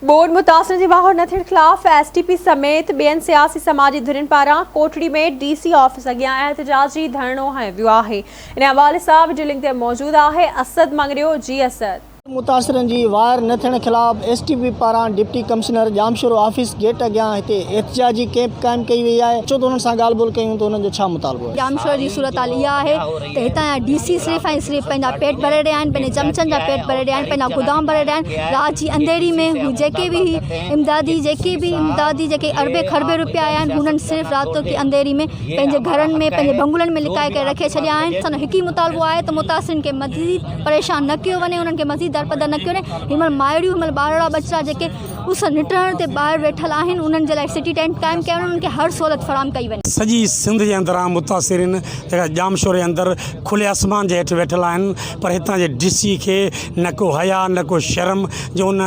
ٻوڏ متاثرن جي واهر نه ٿيڻ خلاف ايس ٽي پي سميت ٻين سياسي سماجي ڌرين پاران ڪوٽڙي ۾ ڊي سي آفيس اڳيان احتجاجي ڌرڻو هنيو ويو آهي ان حوالي سان وڊيو لنڪ تي موجود آهي اسد مڱريو جي اسد. متاثرن جي واهر نه ٿيڻ خلاف ايس ٽي پي پاران deputy commissioner Jamshoro office gate اڳيان هتي احتجاجي ڪئمپ قائم ڪئي وئي آهي اچو ته انهن سان ڳالهه ٻولهه ڪيون ته انهن جو ڇا مطالبو آهي. ڄامشوري جي صورتحال اها آهي ته هتان جا ڊي سي صرف ۽ صرف پنهنجا پيٽ ڀري رهيا آهن پنهنجي چمچن جا پيٽ ڀري رهيا آهن پنهنجا گودام ڀري رهيا آهن رات جي انڌيري ۾ هو جيڪي به هي امدادي جيڪي به امدادي جيڪي اربين کربين روپيا آيا آهن هنن صرف راتو ڪي انڌيري ۾ پنهنجي گهرن ۾ پنهنجي بنگلن ۾ لڪائي ڪري رکي ڇڏيا آهن اسان جو هڪ ئي مطالبو آهي ته متاثرين کي مزيد پريشان نه ڪيو وڃي انهن کي مزيد درپدر نه ڪيو وڃي هن مهل مائريون هن مهل ٻارڙا ٻچڙا جيڪي اس نٽهڻ تي ٻاهر ويٺل آهن انهن جي لاء سٽي ٽينٽ قائم ڪيا وڃن انهن کي هر سهولت فراهم ڪئي وڃي. سڄي سنڌ جي اندران متاثرين جيڪا ڄامشوري اندر کلي آسمان جي هيٺ ويٺل آهن پر هتان جي ڊي سي کي نه ڪو حيا نه ڪو شرم جو ان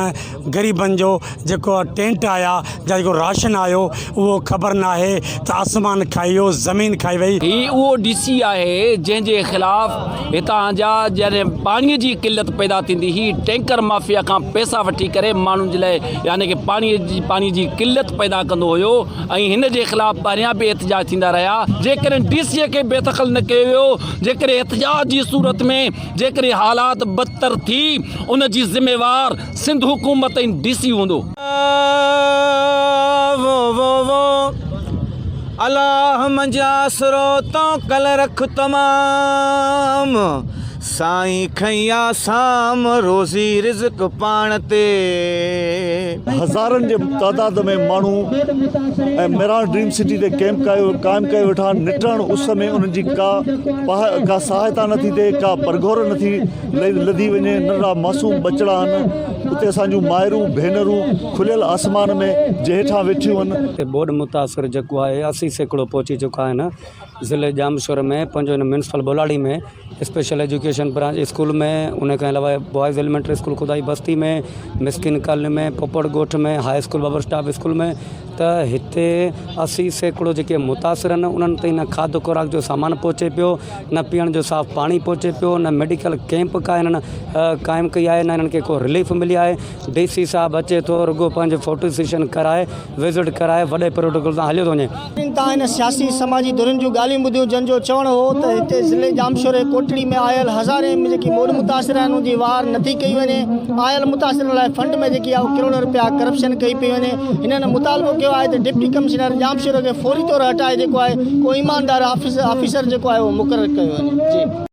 غريبن جو جيڪو ٽينٽ آيا يا جيڪو راشن آيو اهو خبر ناهي ته آسمان کائي ويو زمين کائي وئي. هي اهو ڊي سي آهي جنهن جي خلاف هتان جا جڏهن پاڻي جي قلت پيدا ٿيندي هئي ٽينڪر مافيا کان پئسا وٺي ڪري ماڻهن جي لاء يعني ڪي پاڻي جي پاڻي جي قلت پيدا ڪندو هيو ۽ هن جي خلاف پهريان به احتجاج ٿيندا رهيا جيڪڏهن ڊي سي کي بي دخل نه ڪيو ويو جيڪڏهن احتجاج جي صورت ۾ جيڪڏهن حالات بدتر ٿي ان جي ذميوار سنڌ حڪومت ۽ ڊي سي هوندو. الله منجهه آسرو تون ڪل رک تمام سائين کنئي آسام روزي رزق پاڻ تي. هزارن جي تعداد ۾ ماڻهو ۽ ميران ڊريم سٽي تي ڪئمپ قائم ڪيو ويٺا آهن نٽهڻ اس ۾ انهن جي ڪا ڪا سهائتا نٿي ٿئي ڪا پرگهور نٿي لڌي وڃي ننڍڙا معصوم ٻچڙا آهن اتي اسان جون مائرون ڀينرون کليل آسمان ۾ جي هيٺان ويٺيون آهن. تي ٻوڏ متاثر جيڪو آهي 80% پهچي چڪا آهن ضلعي ڄامشوري ۾ پنهنجو هن municipal Bolari ۾ special education branch school ۾ ان کان علاوه بوائز ايليمينٽري اسڪول خدائي بستي ۾ مسڪين ڪالوني ۾ پپڙ ڳوٺ ۾ high school Babar stop school ۾ ته هتي 80% جيڪي متاثر آهن انهن تائين نه کاڌ خوراڪ جو سامان پهچي پيو نه پيئڻ جو صاف پاڻي پهچي پيو نه ميڊيڪل ڪيمپ ڪا هنن قائم ڪئي آهي نه هنن کي ڪو رليف ملي آهي ڊي سي صاحب اچي ٿو رڳو پنهنجي فوٽو سيشن ڪرائي وزٽ ڪرائي وڏي پروٽوڪول سان هليو ٿو وڃي. تان هن سياسي سماجي ڌرين جون ڳالهيون ٻڌيون جن جو چوڻ هو ته هتي ضلعي ڄامشوري ڪوٽڙي ۾ آيل هزارين جيڪي ٻوڏ متاثر آهن ان جي واهر نٿي ڪئي وڃي آيل متاثرن لاء فنڊ ۾ جيڪي آهي اهو ڪروڙين رپيا ڪرپشن ڪئي پئي وڃي هنن مطالبو ڪيو آهي ته ڊپٽي ڪمشنر ڄامشوري کي فوري طور هٽائي جيڪو آهي ڪو ايماندار آفيسر جيڪو آهي اهو مقرر ڪيو وڃي جي.